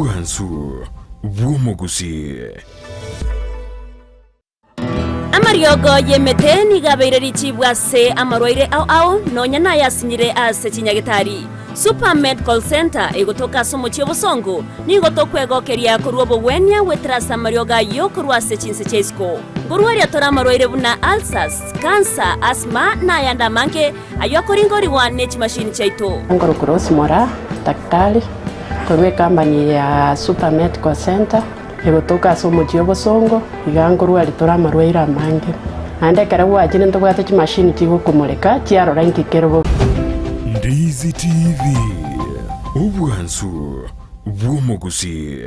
Bwansu bw'omogusii. Amariogo y'emete nigo abeire richibu ase amarwaire ao ao, nonya nayasinyire ase chinyagetari. Super Medical Centre egotoka ase omochie obosongo, nigo tokwegokeria korwa obogwenia goetera ase amariogo ayio korwa ase chinse chia isiko. Nkorwaria tore amarwaire buna ulcers, cancer, asthma na ayande amange ayio akoringorigwa ne chimashini chiaito. Ngorokwa Rose Moraa, daktari. Korwa ekambani ya Super Medical Centre egotoka ase omochie obosongo, iga nkorwaria tore amarwaire amange. Naende ekero gwachire ntobwate chimashini chigokomoreka chiarora inki kere bobe. Ndizi TV, obwansu bw'omogusii.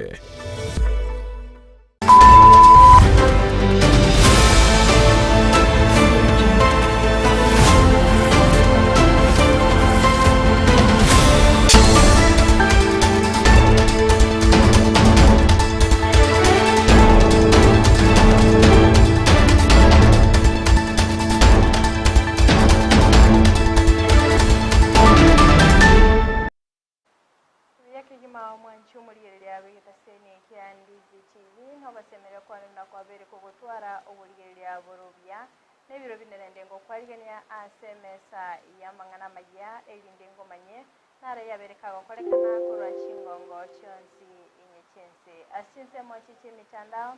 Buya kegima omwanchi omorigereria bw'egetaseni kia Ndizi TV, nogosemeria kwane buna kwabeire kogotwara oborigereria bore obuya, na ebiro binde naende ngokwarigania ase emesa y'amang'ana amayia, erinde ngomanye naro yabeire kagokorekana korwa chingongo chionsi inye chi'ense. Ase chinsemo echi chi'emitandao,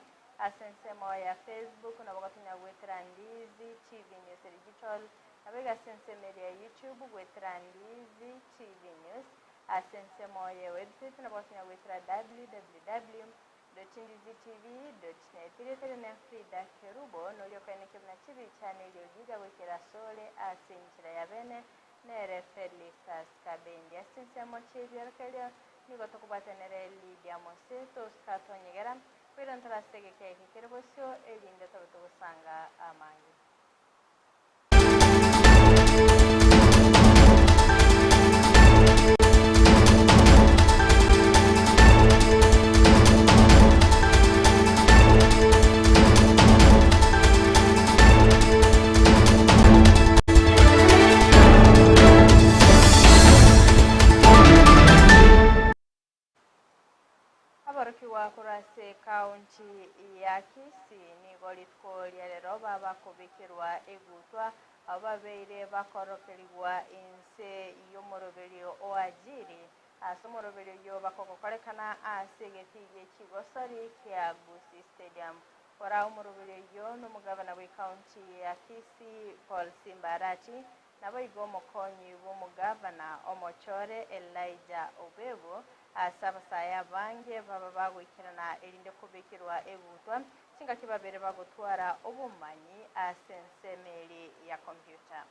ase ensemo ya Facebook nabo gotonya goetera Ndizi TV News Digital, Naboigo ase ensemo eria ya YouTube goetera Ndizi TV News, ase ensemo ye website nabo gotonya goetera www.ndizitv.net. Erieta riane Frida Kerubo, noria okaenekia buna chibicha na eriogi riagoikera asore ase enchera ya bene, nere Felistus Kabendi. Ase chinsemo chi'ebiorokererio nigo tokobwatanera Lydia Mose, tosika twanyegera, koirana tore ase egeka eke kere bosio, erinde tobe togosanga amange. Aborokigwa korwa ase ekaunti ya Kisii nigo rituko ria rero babakobekerwa egutwa abwo babeire bakorokerigwa inse y'omoroberio o Ajiri ase omoroberio oyio bakogokorekana ase egetii gie chigosori kia Gusii Stadium. Kora omoroberio oyio nomogabana bw'ekaunti ya Kisii Paul Simba Arati Naboigo omokonyi bw'omogavana omochore Elijah Obebu, ase abasae abange baba bagoikerana erinde kobekerwa egutwa, chingaki babere bagotwara obomanyi ase ensemo eria ya computer.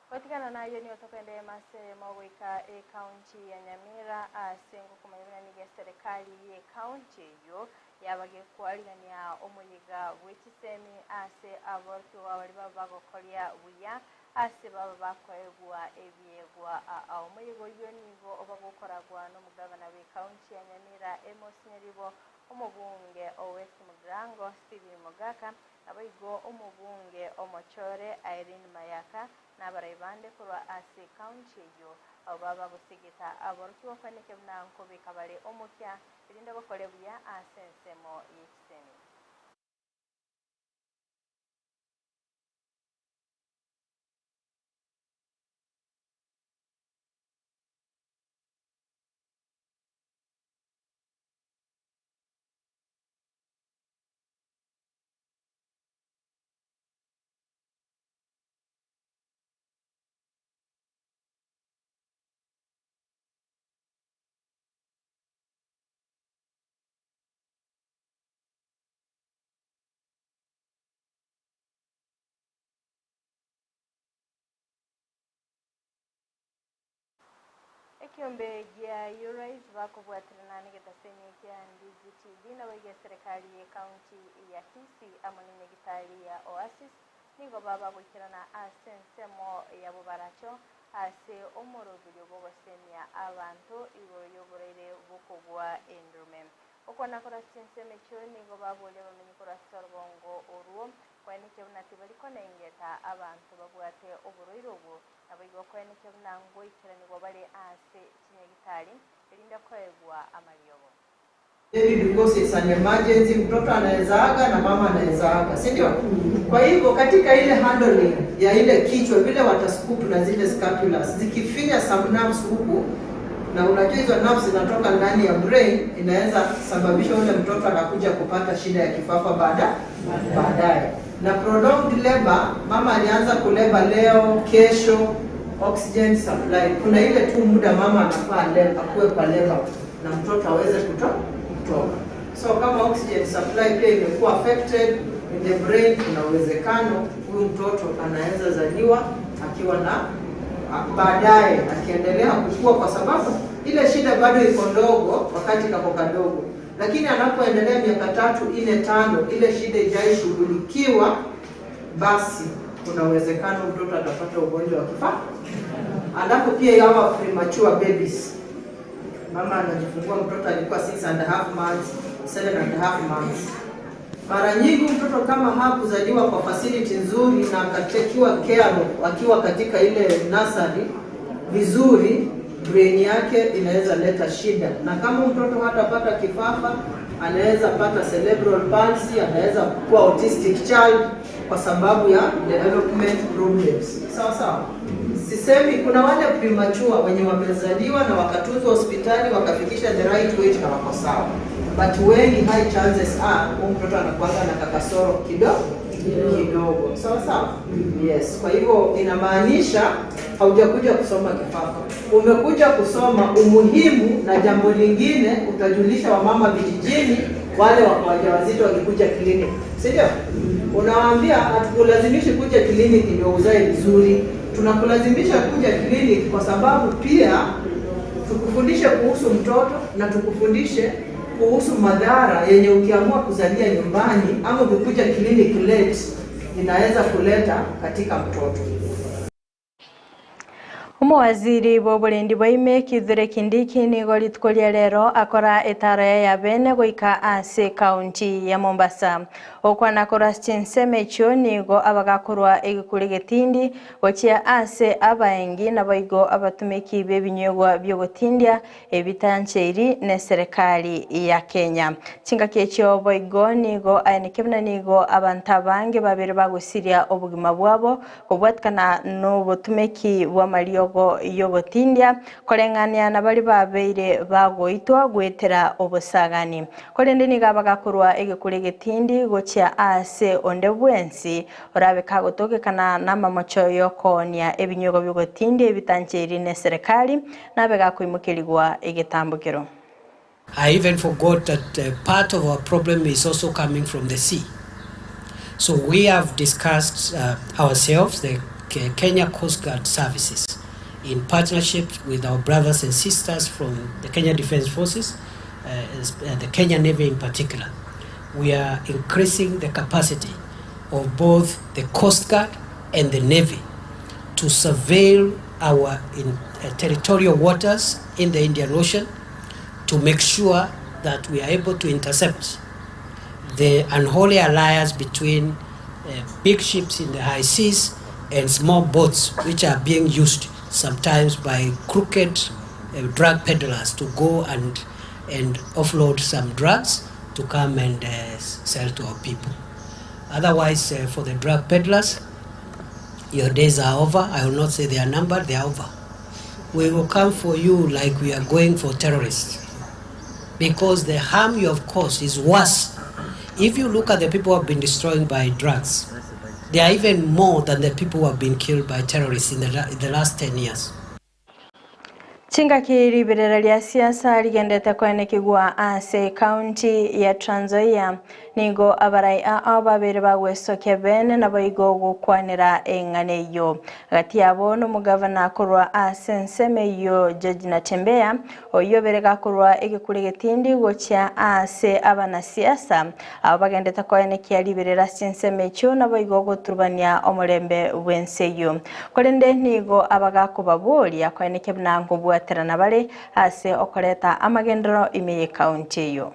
Gotigana nayio nigo tokoenda ase eyemo goika ecounty ya Nyamira ase ngokomanya buna nigo eserekari ye ecounty eyio yabagekwarigania omoyega bwe chisemi ase aborokigwa baria baba bagokoria buya ase baba bakoegwa ebiegwa aa. Omoyega oyio nigo obagokoragwa nomogavana bwe ecounty ya Nyamira Amos Nyaribo, omobunge o West Mugirango Stephen Mogaka, Naboigo omobunge omochore Irene Mayaka na abarai bande korwa ase ekaunti eyio, abwo baba gosegeta aborokigwa kweneke buna nkobeka bare omokia, erinde gokore buya ase ensemo ye chisemi. Ekiombe gia URISE bakobwaterana negetaseni kia Ndizi TV naboigo eserekari ye county ya Kisii amo nenyagitari ya Oasis nigo baba goikerana ase ensemo ya bobaracho ase omoroberio bw'ogosemia abanto igoro y'oboraire bw'okogwa endurume. Okwana korwa ase chinsemo echio nigo baboria abamenyi korwa ase orobongo orwo koenekia buna tibari konengeta abanto babwate oborwaire obwo, naboigo koenekia buna ngoikeranigwa bare ase chinyagitari, erinde koegwa amariogo. Maybe because it's an emergency, mtoto anaweza aga na mama anaweza aga, si ndio? Kwa hivyo katika ile handling ya ile kichwa vile watascoop na zile scapulas zikifinya some nerves huku, na unajua hizo nerves zinatoka ndani ya brain, inaweza sababisha ule mtoto anakuja kupata shida ya kifafa baada baadaye. Na prolonged labor, mama alianza kuleba leo, kesho, oxygen supply, kuna ile tu muda mama anafaa akuwe kwa labor na mtoto aweze kutoka. So kama oxygen supply pia imekuwa affected in the brain, kuna uwezekano huyu mtoto anaweza zaliwa akiwa na baadaye akiendelea kukua, kwa sababu ile shida bado iko ndogo wakati kako kadogo, lakini anapoendelea miaka 3, 4, 5, ile shida ijaishughulikiwa, basi kuna uwezekano mtoto atapata ugonjwa wa kifafa. Alafu pia hawa premature babies, mama anajifungua mtoto alikuwa 6.5 months, 7.5 months. Mara nyingi mtoto kama hakuzaliwa kwa facility nzuri na akatekiwa care of akiwa katika ile nursery vizuri, brain yake inaweza leta shida, na kama mtoto hatapata kifafa, anaweza pata cerebral palsy, anaweza kuwa autistic child kwa sababu ya development problems. Sawa sawa. Sisemi kuna wale premature wenye wamezaliwa na wakatunzwa hospitali wakafikisha the right weight na wako sawa, but wengi high chances are huyu mtoto anakuanga na kakasoro kidogo kidogo. Sawa sawa. Yes. Kwa hivyo inamaanisha haujakuja kusoma kifafa, umekuja kusoma umuhimu, na jambo lingine utajulisha wamama vijijini, wale wako wajawazito wakikuja kliniki, si ndio? Unawaambia hatukulazimishi kuja kliniki ndio uzae vizuri, tunakulazimisha kuja kliniki kwa sababu pia tukufundishe kuhusu mtoto na tukufundishe kuhusu madhara yenye ukiamua kuzalia nyumbani ama ukikuja kliniki late inaweza kuleta katika mtoto. Omowaziri bw'oborendi bwa ime Kithure Kindiki nigo rituko ria rero akora etaro ya yabene goika ase county ya Mombasa. Okwana korwa chinsemo echio nigo abagakorwa egekuri getindi gochia ase abaengi naboigo abatumiki b'ebinywegwa byogotindia ebitancheiri ne serikali ya Kenya. Chingaki echio boigo nigo aeneke buna nigo abantu abange babere bagosiria obogima bwabo kobwatikana n'obotumeki bw'amariogo yogotindia koreng'ania na bari babeire bagoitwa gwetera obosagani. Korende nigo abagakorwa egekuri getindi gochia ase onde bwensi orabe kagotokekana n'amamocho yokonia ebinywego byogotindia ebitancheiri ne serikali nabe gakoimokerigwa egetambukero. I even forgot that part of our problem is also coming from the sea. So we have discussed ourselves, the Kenya Coast Guard Services, in partnership with our brothers and sisters from the Kenya Defence Forces, the Kenya Navy in particular. We are increasing the capacity of both the Coast Guard and the Navy to surveil our territorial waters in the Indian Ocean to make sure that we are able to intercept the unholy alliance between big ships in the high seas and small boats which are being used sometimes by crooked drug peddlers to go and offload some drugs to come and sell to our people. Otherwise, for the drug peddlers, your days are over. I will not say they are numbered, they are over. We will come for you like we are going for terrorists, because the harm you have caused is worse. If you look at the people who have been destroyed by drugs, they are even more than the people who have been killed by terrorists in the last 10 years. Chingaki riberera ria siasa rigendete kwenekigwa ase county ya Trans Nzoia. Nigo abarai ao babere bagwesokia bene naboigo gokwanera eng'ana eyio. Gati yabo nomogavana korwa ase ensemo eyio George Natembeya, oyio obere gakorwa egekure getindi gochia ase abanasiasa abo bagendete koenekia riberera ase chinsemo echio naboigo goturubania omorembe bw'ense eyio. Korende nigo abagakobaboria koenekia buna nkobwaterana bare ase okoreta amagenderero ime y'ekaunti eyio.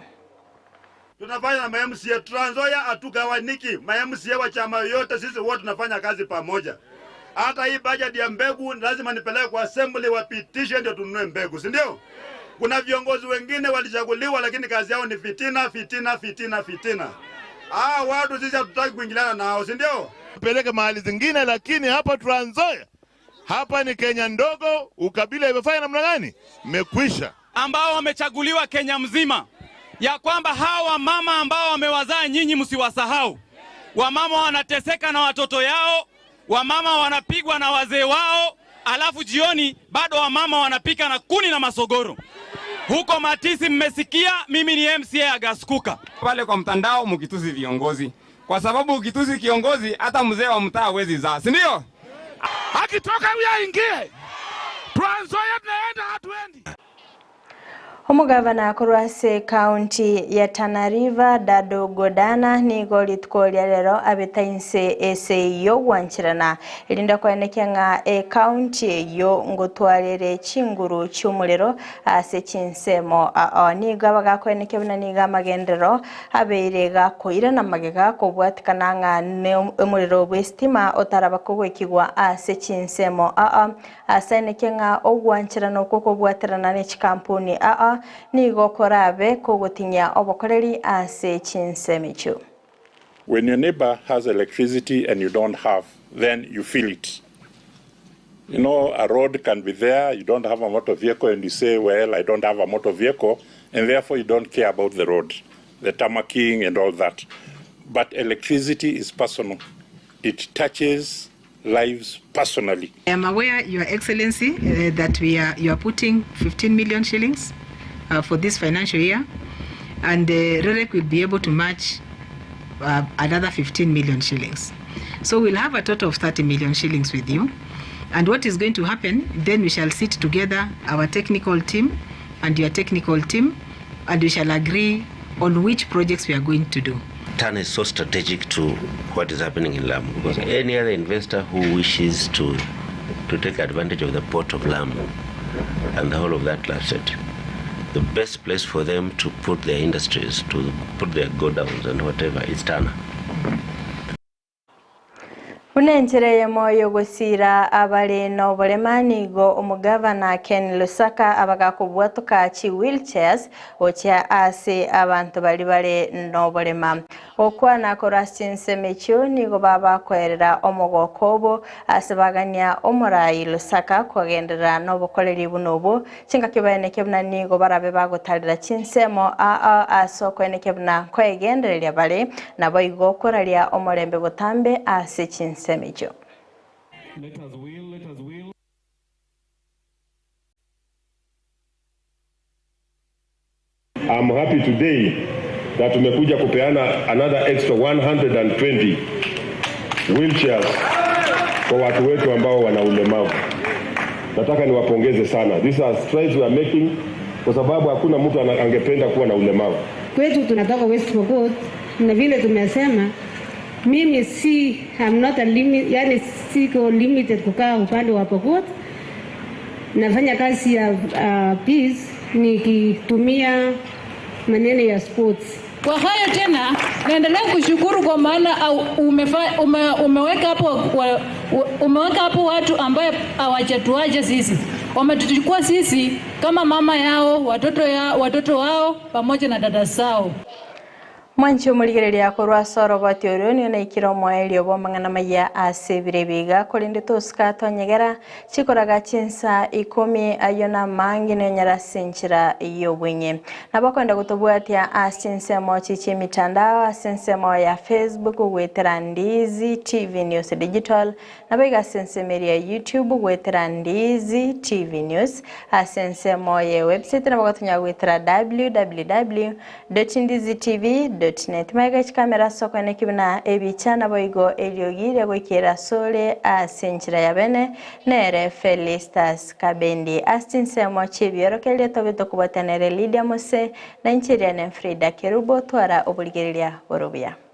Tunafanya na ma MCA Trans Nzoia hatugawaniki, ma MCA wa chama yoyote, sisi wote tunafanya kazi pamoja. Hata hii budget ya mbegu lazima nipeleke kwa assembly wapitishe ndio tununue mbegu, si ndio? Kuna viongozi wengine walichaguliwa, lakini kazi yao ni fitina, fitina, fitina, fitina. Ah, watu sisi hatutaki kuingiliana nao, si ndio? Peleke mahali zingine, lakini hapa Trans Nzoia, hapa ni Kenya ndogo. Ukabila imefanya namna gani? Imekwisha. Ambao wamechaguliwa Kenya mzima, ya kwamba hawa mama ambao wamewazaa nyinyi msiwasahau. Wamama wanateseka na watoto yao, wamama wanapigwa na wazee wao, alafu jioni bado wamama wanapika na kuni na masogoro. Huko Matisi mmesikia, mimi ni MCA Agaskuka. Pale kwa mtandao mkitusi viongozi, kwa sababu ukitusi kiongozi hata mzee wa mtaa hawezi zaa, si ndio? Akitoka huyo aingie Trans Nzoia, tunaenda hatuendi. Omogavana korwa ase ekaunti ya Tana River Dado Godana nigo rituko ria rero abeta inse ase yogwancherana erinde koenekia ng'a ekaunti eyo ngotwarere chinguru chi'omorero ase chinsemo ao nigo abagakoenekia buna nigo amagenderero abeire gakoirana magega kobwatikana ng'a ne omorero bwa estima otaraba kogoikigwa ase chinsemo ao ase enekia ng'a ogwancherana okwo kobwaterana ne chikampuni ao nigo korabe kogotinya obokoreri ase chinsemo echio. When your neighbor has electricity and you don't have, then you feel it. You know, a road can be there, you don't have a motor vehicle, and you say, well, I don't have a motor vehicle, and therefore you don't care about the road, the tarmacking and all that. But electricity is personal. It touches lives personally. I am aware, Your Excellency, that you are putting 15 million shillings for this financial year, and REREC will be able to match another 15 million shillings. So we'll have a total of 30 million shillings with you. And what is going to happen, then we shall sit together, our technical team and your technical team, and we shall agree on which projects we are going to do. Tana is so strategic to what is happening in Lamu, because any other investor who wishes to take advantage of the port of Lamu and the whole of that asset, the best place for them to put their industries, to put their godowns and whatever, is Tana. Bunenchereye moyo gosira abare no oborema nigo omogavana Ken Lusaka abagakobwatoka chi wheelchairs gochia ase abantu bari bare noborema okwana korwa chinsemo echio nigo babakoerera omogoko obo ase bagania omorai Lusaka kogenderera nobokoreri buno obo chingaki baeneke buna nigo barabe bagotarera chinsemo aa ase okoeneke buna koegendereria bare nabo igo koraria omorembe botambe ase chinsemo echio. Let us will, let us will. I'm happy today that tumekuja kupeana another extra 120 wheelchairs kwa watu wetu ambao wana ulemavu. Nataka niwapongeze sana. These are strides we are making kwa sababu hakuna mtu angependa kuwa na ulemavu. Kwetu tunatoka West Pokot na vile tumesema mimi si I'm not a limit, yani siko limited kukaa upande wa Pokot. Nafanya kazi ya peace nikitumia maneno ya sports. Kwa hayo tena naendelea kushukuru kwa maana au umeweka hapo umeweka hapo watu ambaye hawajatuacha sisi. Wametuchukua sisi kama mama yao, watoto wao pamoja na dada zao. Mwanchi omorigereria korwa ase oroboti orio nigo naikire omoerio bwa amang'ana maya ase ebire biga korende tosika twanyegera chikoraga chinsa 10 ayo na mangi nionyara ase enchera y'obwenye nabo kwenda gotobwatia ase ensemo chichi emitandao ase ensemo ya Facebook gwetera Ndizi TV News Digital nabo iga ase ensemo eria ya YouTube gwetera Ndizi TV News ase ensemo ya website nabo gotonya gwetera www.ndizitv. www.net. Magega chikamera ase okoeneki buna ebicha naboigo eriogi riagoikera asore ase enchera ya bene nere Felistus Kabendi. Ase chinsemo chi'ebiorokererio tobe tokobwatia nere Lydia Mose na inche Riane Frida Kerubo twara oborigereria bore obuya.